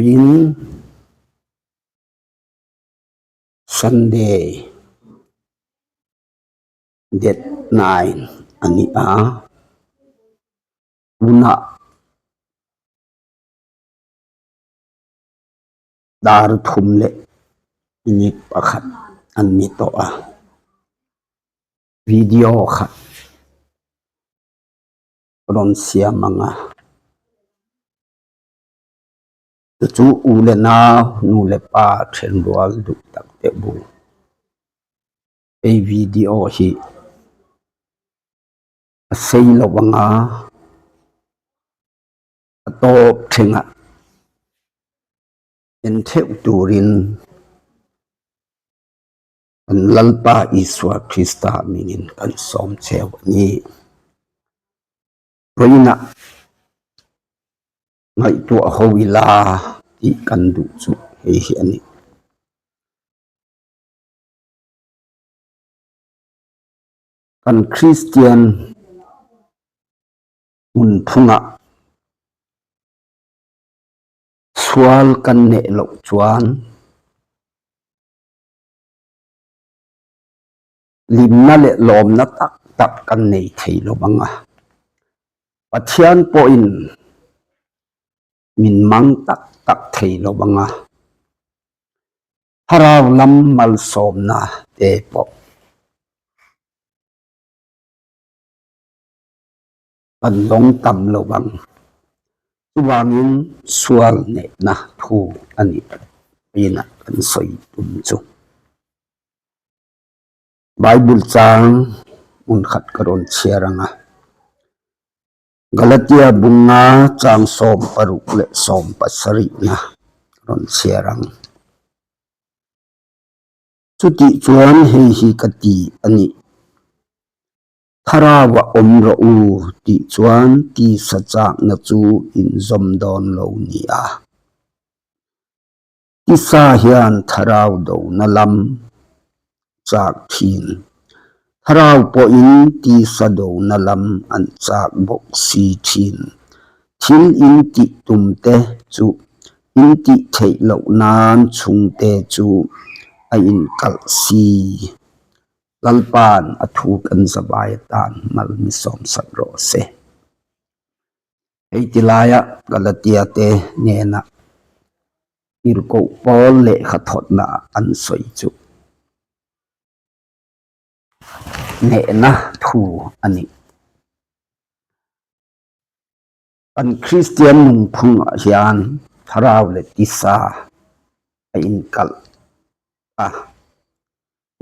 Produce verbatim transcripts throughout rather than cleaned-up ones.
In Sunday, date nine a ni a, tuna dar thum le minute pakhat a ni tawh a. Video khat rawn siam ang a. Chu chu u le nau, nu le pa, ṭhen rual duh tak te bu. Ei video hi a sei lo vang a, a tawp ṭheng a en theuh turin kan Lalpa Isua Krista hmingin kan sawm cheu a nih. Ruina ngaihtuah ho ila tih kan duh chu hei hi a nih. Kan Kristian hmunphungah sual kan nei loh chuan limna leh lawmna tak tak kan nei thei lo vang a. Pathian pawhin min mang tak tak thei lo vang a. Thlarau lam malsawmna te pawh kan zawng tam lo vang. Chuvangin sual nehna thu a nih ina kan sawi tum chu. Bible chang hmun khat ka rawn chhiar ang a. Galatia bung nga chang sawm paruk leh sawm pasarihna ka rawn chhiar ang. Chutih chuan hei hi ka ti a nih. Thlarauva awm rawh u tih chuan tisa chakna chu inzawm dawn lo ni a. Tisa hian thlarau dona lam chak ṭhin. Thlarau pawhin tisa dona lam an chak bawk si ṭhin. Thil in tih tum te chu in tih theih loh nan chhungte chu a inkalh si. Lalpan a thu kan zavai atan mal mi sawm sak rawh se. Hei ti laia Galatia te nena Tirko Paul lehkha thawtna an sawi chu nehna thu a nih. Kan Kristian nungphungah hian thlarau leh tisa a inkalh a,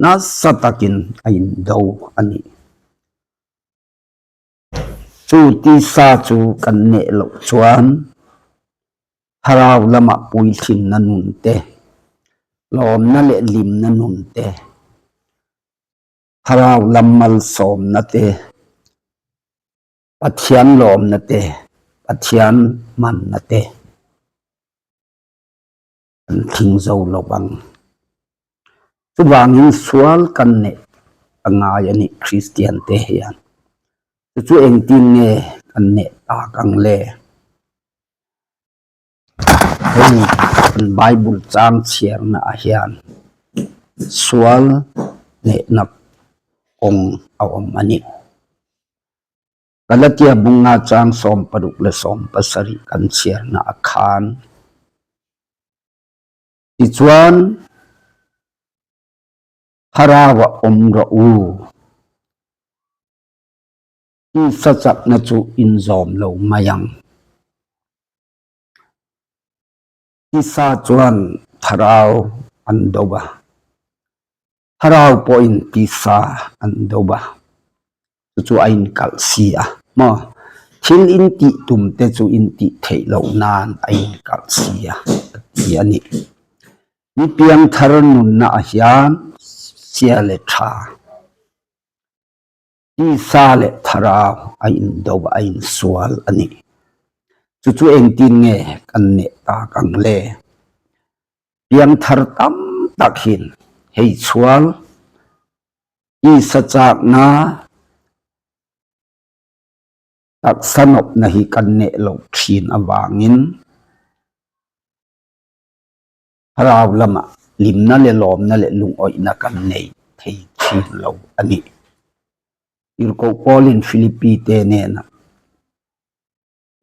nasa takin a indo a nih. Chu tisa chu kan neh loh chuan thlarau lama puitlinna nun te, lawmna leh limna nun te, thlarau lam malsawmna te, Pathian lawmna te, Pathian manna te kan tling zo lo vang. Chuvangin sual kan neh a ngai a nih Kristian te hian. Chu chu engtin nge kan neh tak ang le? Hei kan Bible chang chhiarna ah hian sual nehna kawng a awm a nih. Galatia bung nga chang sawm paruk leh sawm pasarih kan chhiarna ah khan, tichuan, thlarauva awm rawh u. Tisa chakna chu inzawm lo mai ang. Tisa chuan thlarau an do a. Thlarau pawhin tisa an do a. Chu chu a inkalh si a. Maw, thil in tih tum te chu in tih theih loh nan a inkalh si a, a ti a nih. Mi piangthar nunna ah hian sia le ṭha, tisa leh thlarau a indo a, a insual a nih. Chu chu engtin nge kan neh tak ang le? Piangthar tam tak hin hei sual, tisa chakna, taksa nawpna hi kan neh loh ṭhin avangin, Thlarau lama limna le lawmna le lungawina kan nei thei thin lo a nih. Tirko Paulin Philippi te nena,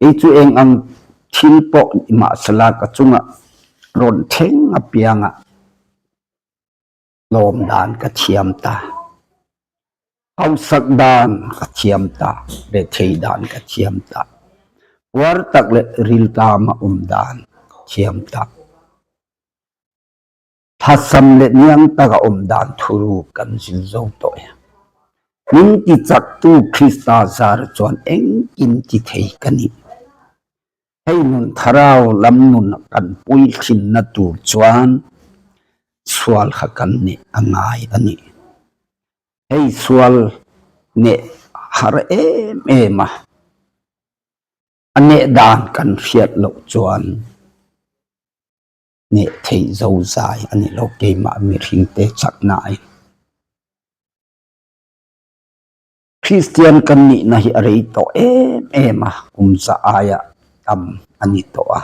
ei chu eng ang thil pawh ni mah sela ka chunga rawn thleng a pianga lawm dan ka thiam ta. Hausak dan ka thiam ta, rethei dan ka thiam ta. Puar tak le ril tama um dan ka thiam ta. Thlasam le niang taka um dan thuru kan zil zo tawh. Min tichaktu Krista zar chuan engkim ti thei ka nih. Hei nun thlarau lam nun kan puitlinna tur chuan sual kha kan neh a ngai a nih. Hei sual neh har em em a, a neh dan kan hriat loh chuan neh thei zo zai a ni lo, keimah mihringte chaknain. Kristian kan nihna hi a rei tawh em em a, kum za aia tam a ni tawh a.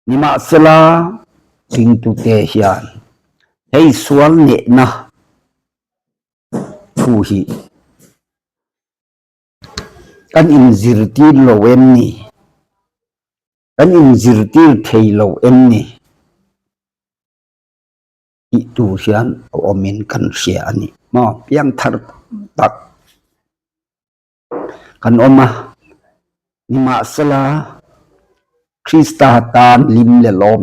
Nimahsela, ringtute hian hei sual nehna thu hi kan inzirtir lo em ni? Kan inzirtir thei lo em ni? Tih tur hian a awmin kan hria a nih. Maw, piangthar tak kan awm a. Nimahsela, Krista tan lim le lawm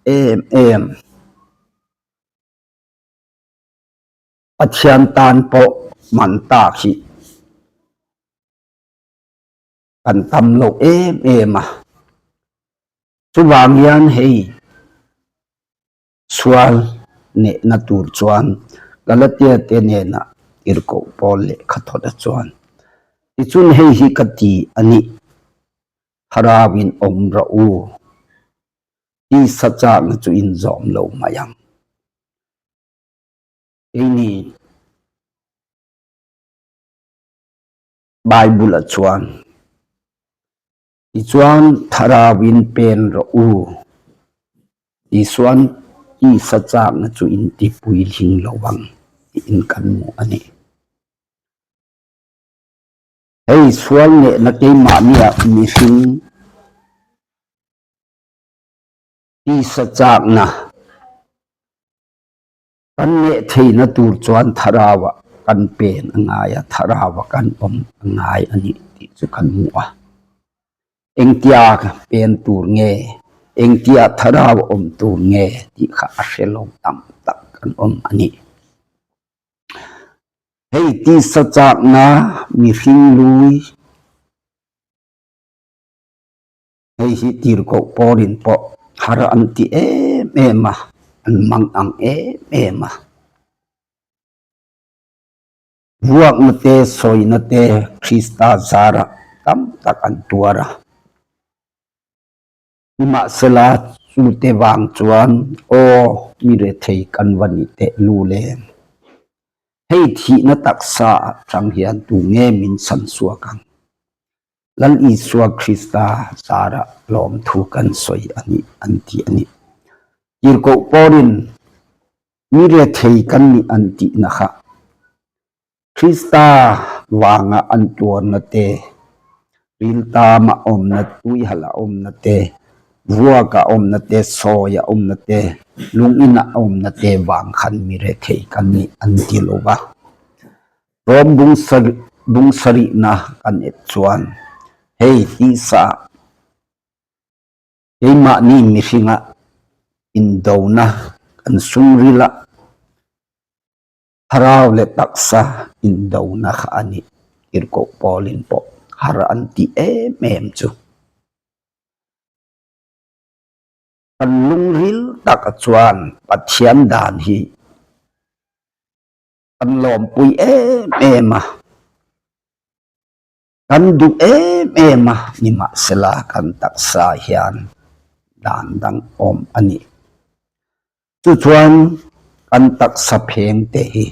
em em, Pathian tan pawh man tak hi kan tam lo em em a. Chuvang hian hei sual nehna tur chuan Galatia te nena tirko Paul lehkhathawnah chuan, tichun hei hi ka ti a nih, tharauin awm rawh u, tisa chakna chu inzawm lo mai ang. Keini Bible-ah chuan, tichuan tharauin pen rawh u, tisuan tisa chakna chu inti puitling lo ang, tiin kan hmu a nih. Hei sual nehna keimahnia mihring tisa chakna kan neh theina tur chuan tharauah kan pen a ngai a, tharauah kan awm a ngai a nih tih chu kan hmu a. Engtia pen tur nge, engtia tharau awm tur nge tih kha a hre lo tam tak kan awm a nih. Hei tisa chakna, mihring lui, hei hi tirko Paulin pawh har an ti em em a, an mangang em em a. Vuakna te, sawina te Krista zara tam tak an tuar a. Nimahsela, chute vang chuan, aw, mi rethei kan va ni teh lu le. Hei thihna taksa aṭang hian tu nge min sansuak ang? Lal Isua Krista zara lawmthu kan sawi a nih, an ti a nih. Tirko Paulin mi rethei kan ni an tihna kha Krista vanga an tuarna te, ril tama awmna, tuihal a awmna te, vuaka awmna te, sawia awmna te, lungina awmna te vang khan mi rethei kan ni an ti lo va. Rom bung sari, bung sarina kan et chuan, hei tisa, keimahni mihringa indona kan sungrila, tharau le taksa indona kha a nih, tirko Paulin pawh har an ti em em chu. Kan lungril taka chuan Pathian dan hi kan lawmpui em em a, kan duh em em a, nimahsela kan taksa hian dan dang awm a nih. Chu chuan kan taksa pheng te hi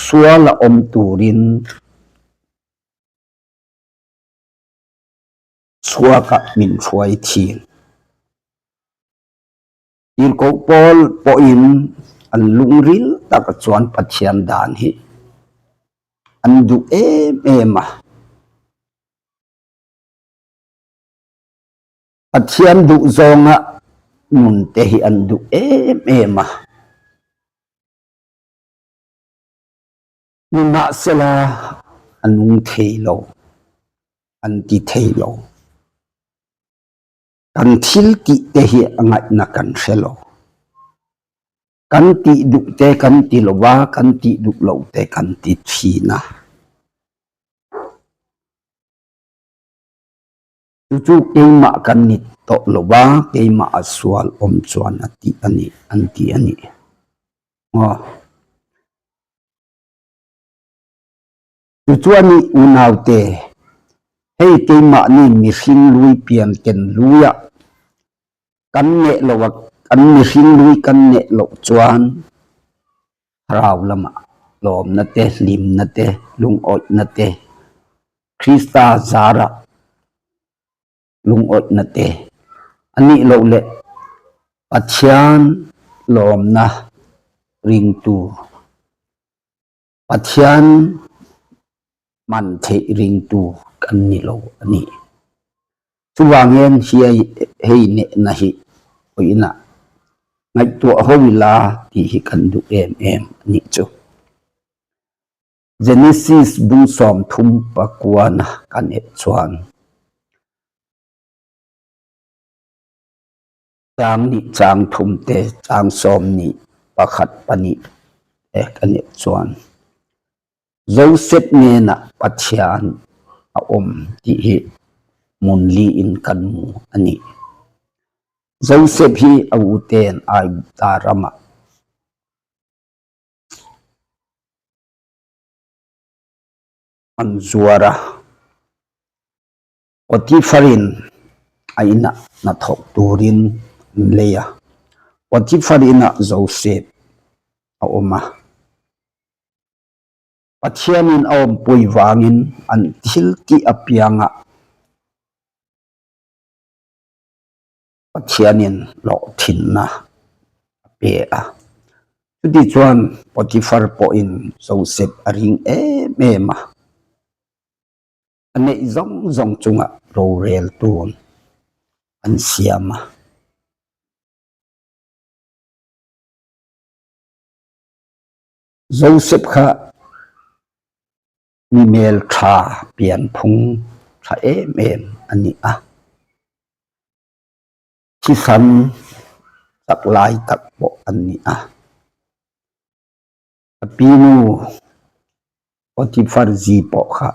suala awm turin chhuaka min hruai thin, Tirko pawl pawhin an lungril taka chuan Pathian dan hi an duh em em a. Pathian duh zawnga nun te hi an duh em em a. Nimahsela, a nung thei lo, an ti thei lo. Kan thil tih te hi a ngaihna kan hre lo. Kan tih duh te kan ti lo va, kan tih duh lo te kan ti thin a. Chu chu keimah kan ni tawh lo va, keimah a sual awm chuan a ti a ni, an ti a ni. Aw. Chu chu a ni, unaute. Hei keimahni mihring lui pian ken luia kan neh lo a, kan mihring lui kan neh loh chuan thlarau lama lawmna te, hlimna te, lungawihna te, Krista zara lungawihna te, a nih loh leh Pathian lawmna ringtu, Pathian man theih ringtu kan ni lo a ni. Chuvangin hiai, hei nehna hi, awi ina, ngaihtuah ho ila tih hi kan duh em em a nih chu. Genesis bung sawmthum pakuana kan et chuan, chang hnih, chang thum te, chang sawmhnih, pakhat, pahnih te kan et chuan, Joseph nena Pathian a awm tih hi hmun li in kan hmu a ni. Joseph hi a u ten Aigupta rama an zuar a, Potipharin a ina hnathawk turin an lei a. Potiphar ina Joseph a awm a. Pathianin a awmpui vangin an thil tih apianga Pathianin lawhthinna a pe a. Chutichuan Potiphar pawhin Joseph a ring em em a. A neih zawng zawng chunga roreltu an siam a. Joseph kha mi hmel ṭha, pianphung ṭha em em a ni a. Thisen tak lai tak pawh a ni a. A pinu Potiphar zi pawh kha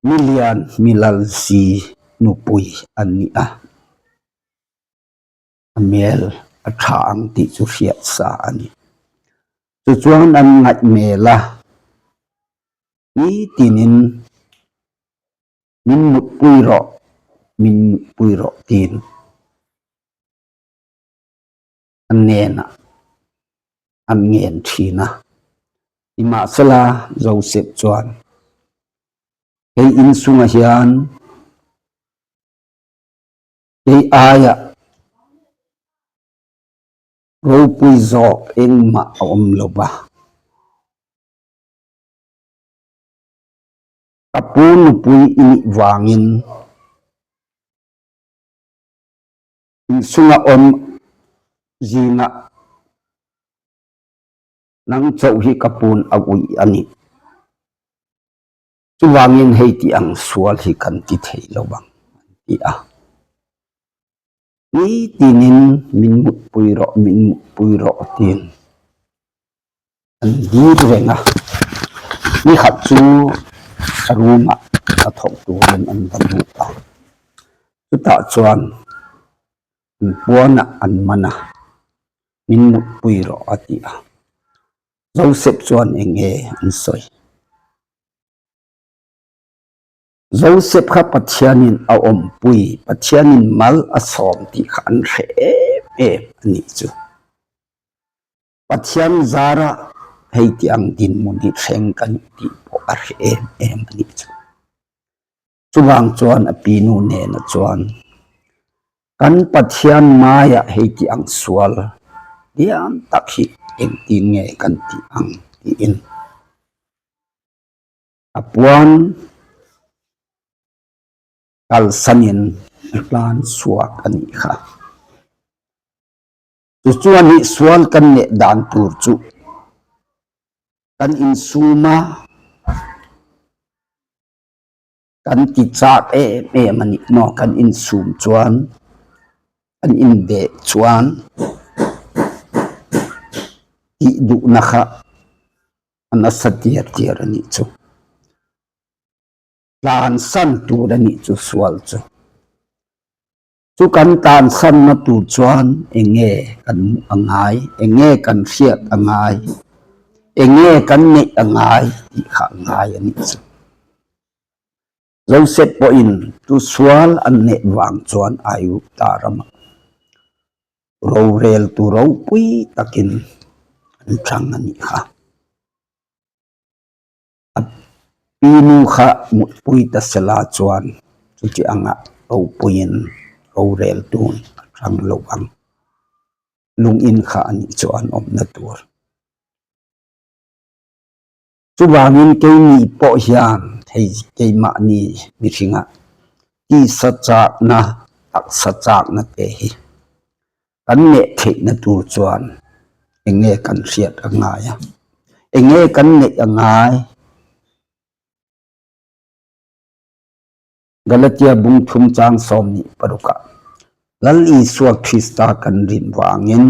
mi lian, mi lal zi nupui a ni a. A hmel a ṭha ang tih chu hriat sa a ni. Chu chuan an ngaih hmel a, ni tinin, "Min mutpui rawh, min mutpui rawh," tiin an nena an ngen ṭhin a. Nimahsela, Joseph chuan, "Kei insunga hian kei aia ropui zawk engmah a awm lo va. Ka pu nupui i nih vangin insunga awm zinga nang chauh hi ka pu'n a ui a nih. Chuvangin hei ti ang sual hi kan ti thei lo vang," an ti a. Ni tinin, "Min mutpui rawh, min mutpui rawh," tiin an dir reng a. Ni khat chu a room-ah hnathawk turin an va lut a. Chutah chuan an puana an man a, "Min mutpui rawh," a ti a. Joseph chuan eng nge an sawi? Joseph kha Pathianin a awmpui, Pathianin mal a sawm tih kha an hre em em a nih chu. Pathian zara hei ti ang dinhmun hi thleng ka nih tih pawh a hre em em a nih chu. Chuvang chuan a pinu nena chuan, Kan Pathian maia hei ti ang sual lian tak hi engtin nge kan ti ang tiin a puan kalsanin a tlan suok a ni kha. Chu chu a ni sual kan neh dan tur chu kan insuma kan ti chak em em a ni naw, kan insum chuan, kan indeh chuan tih duhna kha a nasa tiar tiar a ni chu. Tlansan tur a ni chu sual chu. Chu kan tlansanna tur chuan enge kan hmu a ngai, enge kan hriat a ngai, enge kan neih a ngai tih kha a ngai a ni chu. Joseph pawhin chu sual an neh vang chuan Aigupta rama roreltu ropui takin an ṭhang a ni kha. A pinu kha mutpui ta sela chuan chuti anga ropuiin roreltun a ṭhang lo ang. Lungin kha a ni chu an awmna tur. Chuvangin keini pawh hian hei keimahni mihringa tisa chakna, taksa chakna te hi kan neh theihna tur chuan enge kan hriat a ngai a, enge kan neih a ngai. Galatia bung thum chang sawmhnih paruka Lal Isua Krista kan rin vangin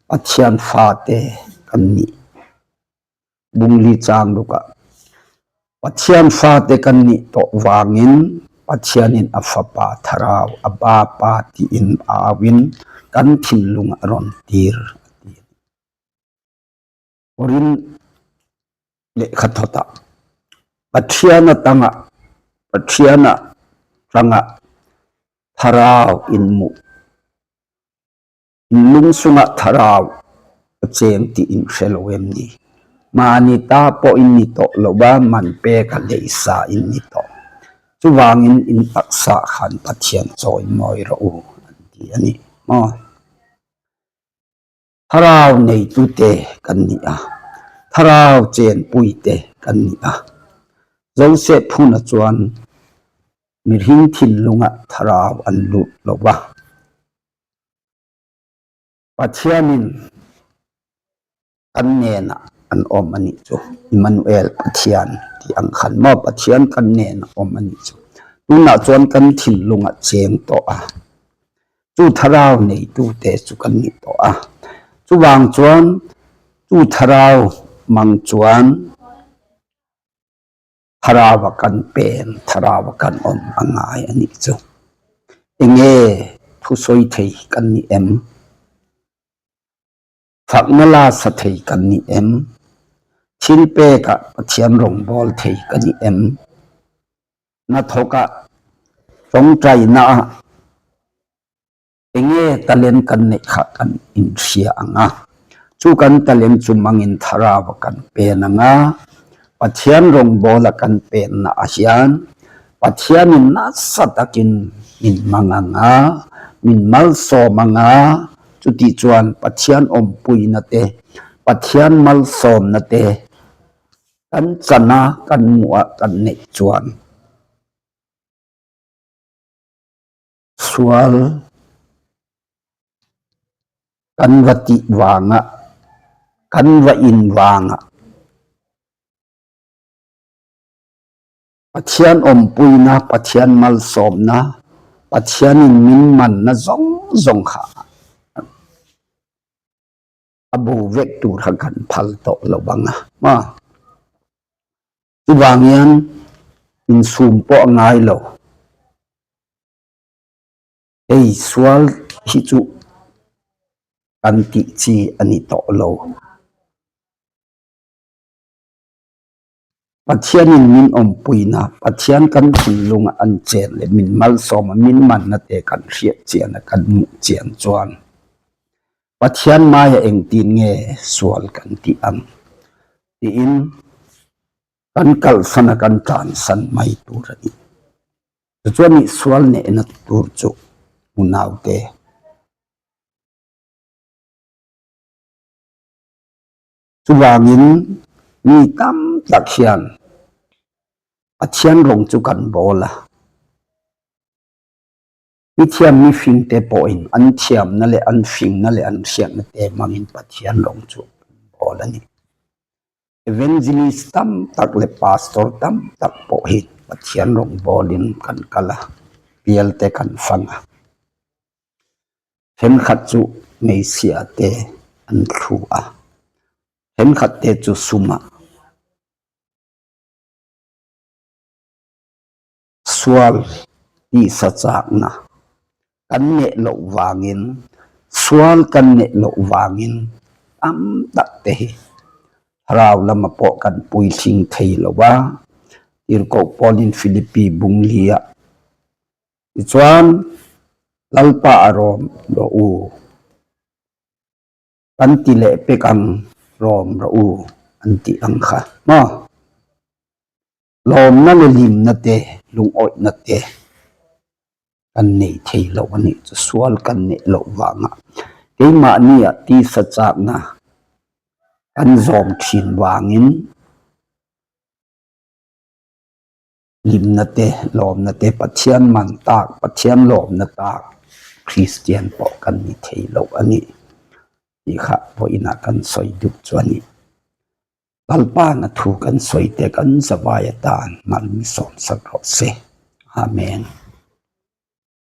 Pathian fate kan ni. Bung li chang ruka Pathian fate kan nih tawh vangin Pathianin a Fapa Tharau, a Bapa tiin a avin kan thinlung a rawn tir a ti. Korin lehkhathawta Pathian atanga, Pathian atanga Tharau in mu, in lung sunga Tharau a cheng ti in hre lo em ni? Mani ta pawh in ni tawh lo va, man pek a leisa in ni tawh. Chuvangin in taksa khan Pathian chawimawi rawh u an ti a ni. Maw? Tharau neitute kan ni a, Tharau chenpuite kan ni a. Joseph huna chuan mihring thinlunga Tharau an lut lo va. Pathianin kan nena an awm a nih chu. Emmanuel Pathian ti ang khan maw, Pathian kan nena awm a nih chu. Tunah chuan kan thinlunga cheng tawh a. Chu Tharau neitute chu kan ni tawh a. Chuvang chuan chu Tharau mang chuan Tharauva kan pen, Tharauva kan awm a ngai a nih chu. Enge thusawi thei kan ni em? Fakna la sa thei kan ni em? Thilpeka Pathian rawngbawl thei kan ni em? Hnathawka ṭawngṭaina a enge talent kan neih kha kan inhria ang a. Chu kan talent chu mangin Tharauva kan pen ang a. Pathian rawngbawla kan penna a hian Pathianin nasa takin min mang ang a, min malsawm ang a. Chuti chuan Pathian awmpuina te, Pathian malsawmna te kan chan a, kan hmu a, kan neih chuan sual kan va tih vanga, kan va in vanga, Pathian awmpuina, Pathian malsawmna, Pathianin min manna zawng zawng kha a bo vek tur kha kan phal tawh lo vang a. Ma. Chuvang hian insum pawh a ngai lo. Ei sual hi chu kan tih chi a ni tawh lo. Pathianin min awmpuina, Pathian kan thinlunga an chen leh min malsawma, min manna te kan hriat chiana, kan hmuh chian chuan Pathian maia engtin nge sual kan tih ang tiin kan kalsana kan ṭansan mai tur a ni. Chu chu a ni sual nehna tur chu. unaute. Chuvangin mi tam tak hian Pathian rawng chu kan bawl a. Mi thiam mi fingte pawhin an thiamna leh an fingna leh an hriatna te hmangin Pathian rawng chu kan bawl a ni. Evangelist tam tak leh pastor tam tak pawh hi Pathian rawng bawlin kan kal a, pialte kan fang a. Ṭhenkhat chu meisiate an thlu a, ṭhenkhatte chu suma sual tisa chakna kan neh loh vangin, sual kan neh loh vangin tam tak te hi thlarau lama pawh kan puitling thei lo a. Tirko Paulin Philippi bung lia, tichuan Lalpa a lawm rawh u, kan ti leh pek ang, lawm rawh u, an ti ang kha. Maw? Lawmna leh hlimna te, lungawina te kan nei thei lo a nih chu, sual kan neh loh vanga. Keimahnia tisa chakna kan zawm ṭhin vangin, hlimna te, lawmna te, Pathian man tak, Pathian lawmna tak Kristian pawh kan ni thei lo a nih. Ti kha vawiina kan sawi duh chu a nih. Lalpan a thu kan sawi te kan zavai atan mal mi sawm sak rawh se. Amen.